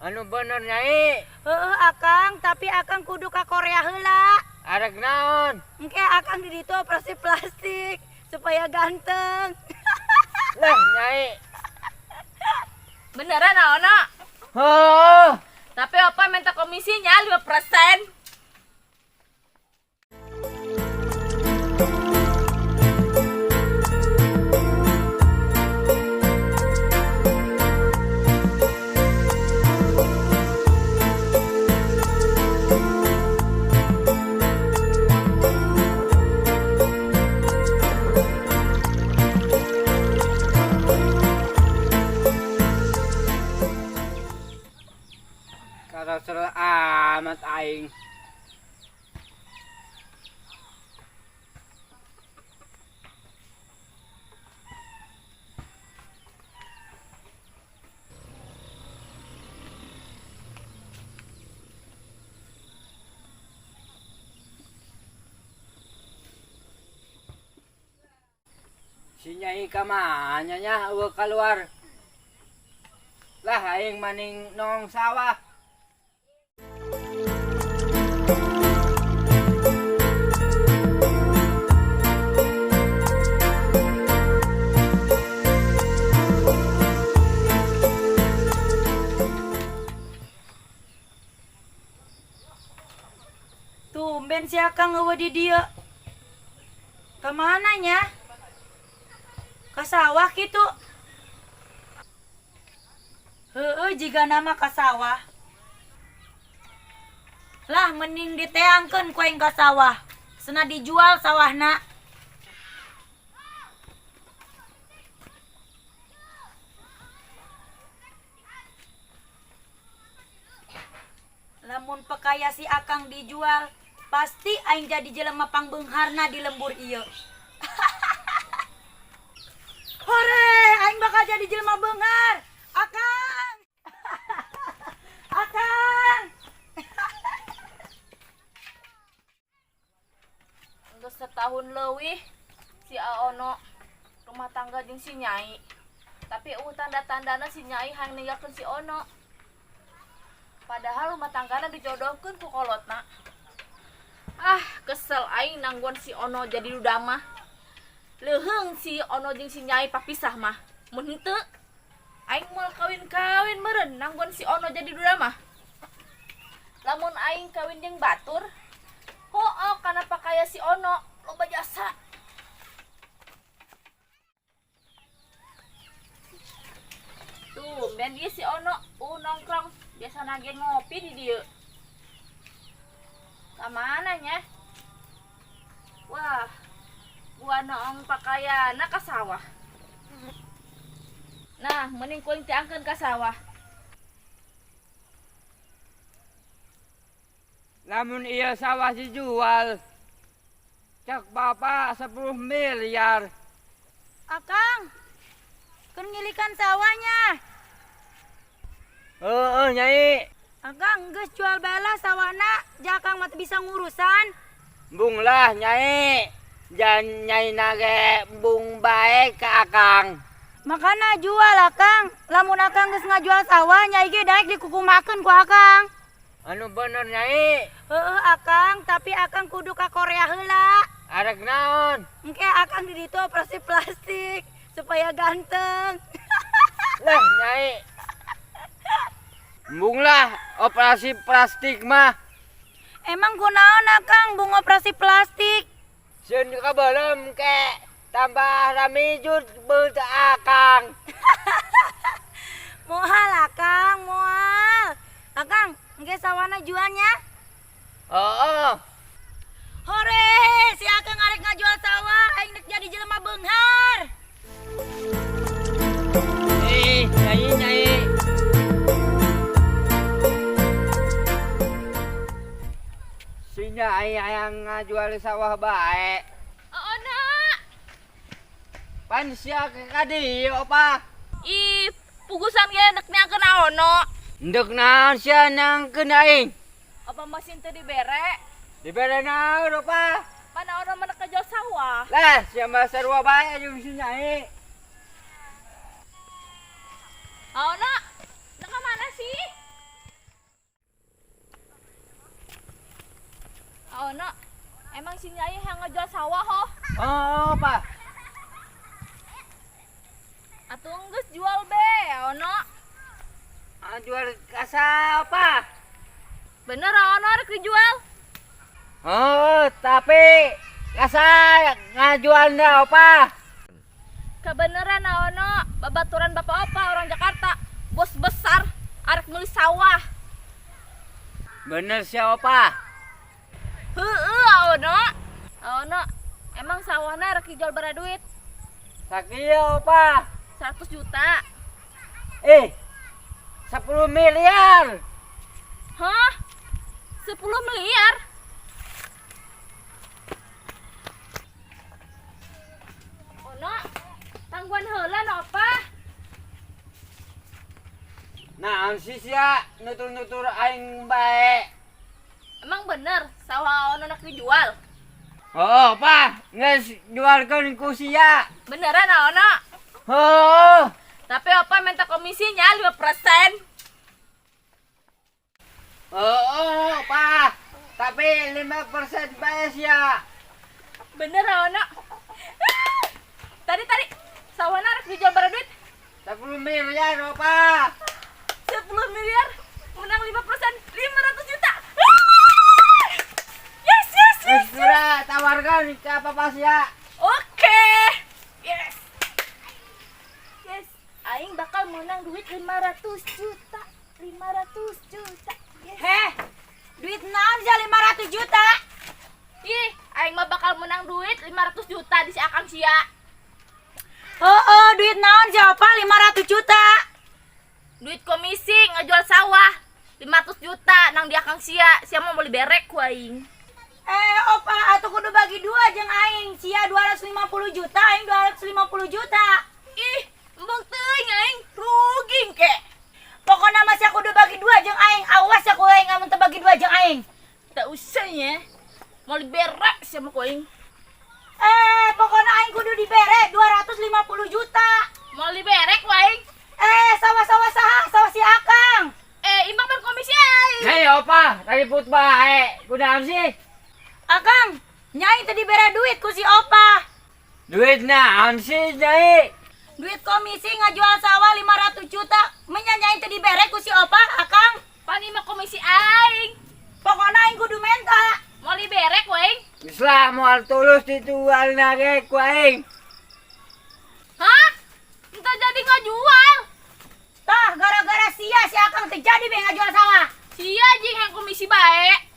Anu bener, Nyai? Heeh, Akang, tapi Akang kudu ka Korea heula. Arek naon? Engke Akang di ditu operasi plastik supaya ganteng. Lah, Nyai. Beneran, Ono? Heeh. Tapi apa minta komisinya 5%? Karasel amat aing. Si Nyai kamana nya eueuh keluar. Lah, aing maning nong sawah. Tumben si Akang eueuh di dieu. Kamana nya? Ka sawah kitu. Heeh, jiga nama ka sawah. Lah, mending diteangkeun ku aing ka sawah. Sena dijual sawahna. Lamun pekaya si Akang dijual, pasti aing jadi jelema pangbeungharna di lembur ieu. Hore, aing bakal jadi jelema beunghar. Akang. Akang. Geus setahun leuwih si Aono rumah tangga jeung si Nyai. Tapi eueuh tanda-tandana si Nyai hayang ninggalkeun si Ono. Padahal rumah tanggana dijodohkeun ku kolotna. Ah, kesel aing nangguan si Ono jadi duda mah. Leuheung si Ono jeung si Nyai papisah mah. Mun henteu aing moal kawin-kawin meureun nangguan si Ono jadi duda mah. Lamun aing kawin jeung batur, hooh kana pakaya si Ono loba jasa. Tuh, ben ieu si Ono nongkrong biasa nage ngopi di dieu. Ka mana nya? Wah, gua noong pakaiana ka sawah. Nah, mending kuing teangkeun ka sawah. Lamun ieu sawah dijual, cek bapak 10 miliar. Akang, keur ngilikan sawahnya. Heeh, Nyai. Akang geus jual bae lah sawahna, ja Akang mah teu bisa ngurusan. Embung lah, Nyai. Jan Nyai nage embung bae ka Akang. Makana jual Akang. Lamun Akang geus ngajual sawah, Nyai ge daek dikukumakeun ku Akang. Anu bener, Nyai? Heeh, Akang, tapi Akang kudu ka Korea heula. Arek naon? Engke Akang di ditu operasi plastik supaya ganteng. Lah, Nyai. Embung lah operasi plastik mah. Emang kunaon Akang bung operasi plastik? Sieun kabelem ke tambah ramijut beut Akang. Moal Akang, moal. Akang, engke sawana jualnya? Heeh. Hore, si Akang arek ngajual sawah, aing rek jadi jelema beunghar. Ih, Nyai, Nyai. Si Nyai hayang ngajual sawah bae. Ono. Pan sia ka dieu apa? Ih, pugusan ge nek neangkeun Aono. Ndek naon sia nangkeun aing? Apa masih teu dibere? Dibere naon apa? Pan Aono mah nek ngajual sawah. Lah, sia mah sarua bae jeung si Nyai. Aono, nek ka mana sih? Ono, emang si Nyai yang ngejual sawah ho? Oh, apa? Atuh enggeus jual be, Ono. Ah, jual ka saha? Bener Ono rek dijual? Oh, tapi ka saha ngajualna, apa? Kebeneran Ono, babaturan bapak opa orang Jakarta, bos besar, arek meuli sawah. Bener siapa? Heeh, Ono. Ono, emang sawahna rek dijual berapa duit? Sakieu, apa? 100 juta. Eh, 10 miliar. Hah? 10 miliar? Ono, tangguan heula no apa? Nah, sih sia nutur-nutur aing bae. Emang bener sawah Ono nak dijual? Oh, apa? Nges jualkeun ku sia. Beneran Ono? Oh, Tapi apa minta komisinya 5%? Oh, apa? Tapi 5% bae sia. Bener Ono? Tadi tadi sawahna rek dijual berapa duit? 10 miliar, apa? 10 miliar menang 5%, 500 juta. Yes, yes, yes. Segera tawarkan ke papa sia. Oke. Yes. Yes, aing bakal menang duit 500 juta. 500 juta. Yes. Heh, duit naon sia 500 juta? Ih, aing mah bakal menang duit 500 juta di si Akang sia. Oh, duit naon siapa 500 juta? Duit komisi ngejual sawah 500 juta nang di Akang sia. Sia mau beli berek ku aing. Eh, opa, atuh kudu bagi dua jeung aing. Sia 250 juta, aing 250 juta. Ih, embung teuing aing, rugi ke. Pokoknya mah sia kudu bagi dua jeung aing. Awas ya ku aing amun teu bagi dua jeung aing. Tak usah ya. Mau diberek sia mah ku aing. Eh, pokoknya aing kudu dibere 250 juta. Mau diberek ku aing. Eh, sawah-sawah saha? Sawah si Akang. Eh, imang ban komisi aing. Hei, opa, ribut bae. Kunaon sih? Akang, Nyai tadi bere duit ku si Opa. Duit naon sih, Nyai? Duit komisi ngajual sawah 500 juta. Menya Nyai tadi bere ku si Opa, Akang. Pan imang komisi aing. Pokoknya aing kudu menta. Mau diberek ku aing. Geus lah moal tulus dijual ge ku aing. Hah? Entah jadi nggak jual. Tah, gara-gara sia si Akang teu jadi be ngajual sawah. Sia jeung yang komisi bae.